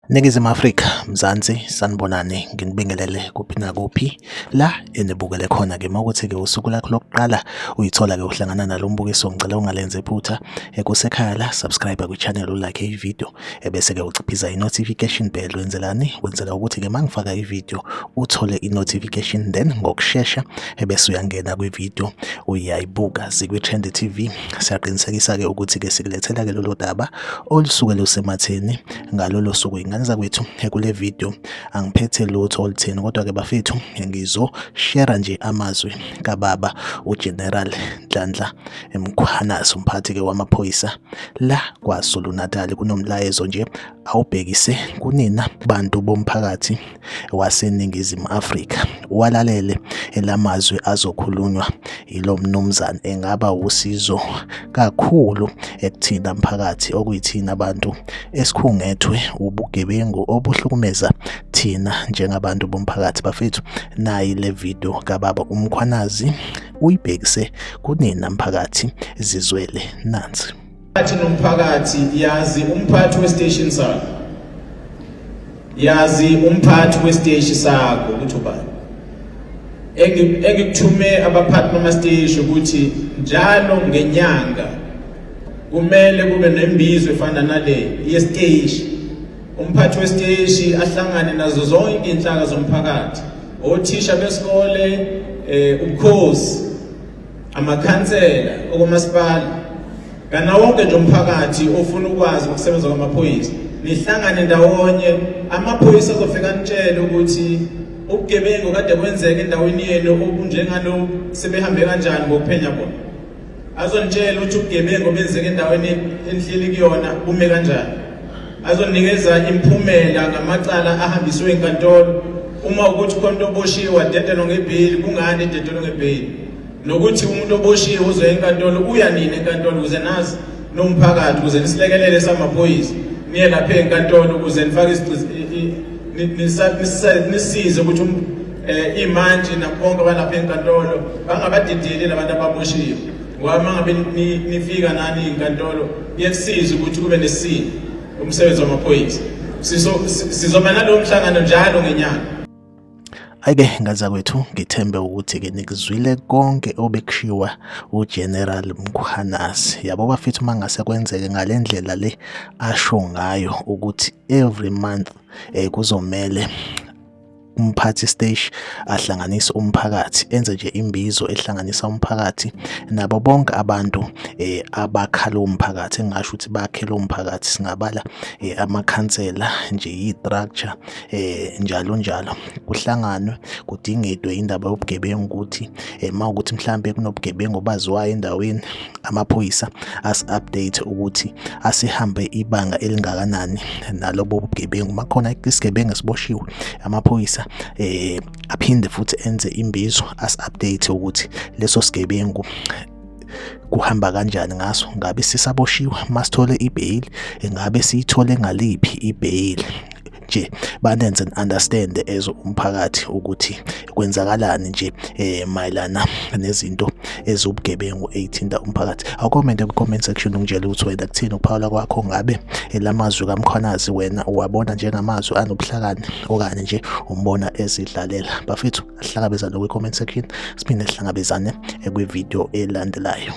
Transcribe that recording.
Ningizimu Afrika, Mzansi, sanibonani, nginibingelele kuphi nakuphi la enibukele khona-ke. Uma kuthi-ke usuku lakho lokuqala uyithola-ke uhlangana nalo mbukiso, ngicela ungalenzi iphutha kusekhaya la, subscribe kwi-channel, ulike i-video, ebese-ke uciphiza i-notification bell. Wenzelani? Wenzela ukuthi-ke uma ngifaka i-video uthole i-notification, then ngokushesha ebese uyangena kwi-video uyayibuka. Zikwi-Trend TV, siyaqinisekisa-ke ukuthi-ke sikulethela-ke lolo daba olusuke lusematheni ngalolo suku. Ingane zakwethu, kule video angiphethe lutho olutheni, kodwa-ke bafethu ngizoshera nje amazwi kababa uGeneral Nhlanhla Mkhwanazi, umphathi-ke wamaphoyisa la KwaZulu-Natal. Kunomlayezo nje awubhekise kunina bantu bomphakathi waseNingizimu Afrika. Walalele lamazwi azokhulunywa yilo mnumzane, engaba wusizo kakhulu ekuthina mphakathi, okuyithina abantu esikhungethwe ubugebengu obuhlukumeza thina njengabantu bomphakathi. Bafethu, nayi le video kababa uMkhwanazi uyibhekise kunina mphakathi, zizwele nansi. Athi nomphakathi, yazi umphathi westation sakho, yazi umphathi wesiteshi sakho ukuthi ubani. Engikuthume abaphathi bamasiteshi ukuthi njalo ngenyanga kumele kube nembizo efana nale yesiteshi, umphathi wesiteshi ahlangane nazo zonke inhlaka zomphakathi, othisha besikole, ubukhosi, amakhansela okomasipala, kana wonke nje umphakathi ofuna ukwazi ukusebenza kwamaphoyisa, nihlangane ndawonye. Amaphoyisa azofika nitshele ukuthi ubugebengu kade kwenzeka endaweni yenu obunjengalo sebehambe kanjani ngokuphenya bona. Azonitshela ukuthi ubugebengu obenzeka endaweni enihleli kuyona bume kanjani. Azonikeza imiphumela ngamacala ahambiswe enkantolo, uma ukuthi khona umuntu oboshiwe wadedelwa ngebheyili, kungani ededelwe ngebheyili, nokuthi umuntu oboshiwe uzoya enkantolo, uya nini enkantolo, ukuze nazi nomphakathi, ukuze nisilekelele samaphoyisa, niye lapha enkantolo ukuze nifake nisize ukuthi imantshi nabonke abalapha enkantolo bangabadideli labantu ababoshiwe, ngoba uma ngabe nifika nani inkantolo kuyasiza ukuthi kube nesimo umsebenzi wamaphoyisa. Sizoba nalowo mhlangano njalo ngenyanga. Ayike ngazakwethu, ngithembe ukuthi-ke nikuzwile konke obekushiwa uGeneral Mkhwanazi. Yabo bafethu, uma ngase kwenzeke ngale ndlela le asho ngayo ukuthi every month kuzomele umphathi siteshi ahlanganise umphakathi, enze nje imbizo ehlanganisa umphakathi nabo bonke abantu abakha lowo mphakathi, engingasho ukuthi bakhe lowo mphakathi, singabala amakhansela nje, yi-structure njalo njalo, kuhlanganwe kudingidwe indaba yobugebengu, ukuthi uma ukuthi mhlampe kunobugebengu obaziwayo endaweni, amaphoyisa asi-update ukuthi asihambe ibanga elingakanani nalobo bugebengu. Uma khona isigebengu esiboshiwe, amaphoyisa aphinde futhi enze imbizo asi-update ukuthi leso sigebengu kuhamba kanjani ngaso, ngabe sisaboshiwe, masithole ibheyili, ngabe siyithole ngaliphi ibheyili nje, banenze understand as umphakathi ukuthi kwenzakalani nje mayelana nezinto eziwubugebengu eyithinta umphakathi. Awucommente ku-comment section ungitshele ukuthi wena kuthini ukuphawula kwakho, ngabe lamazwi kaMkhwanazi wena uwabona njengamazwi anobuhlakani okanye nje umbona ezidlalela. Bafethu, asihlangabezane kwi-comment section, siphinde sihlangabezane kwi-video elandelayo.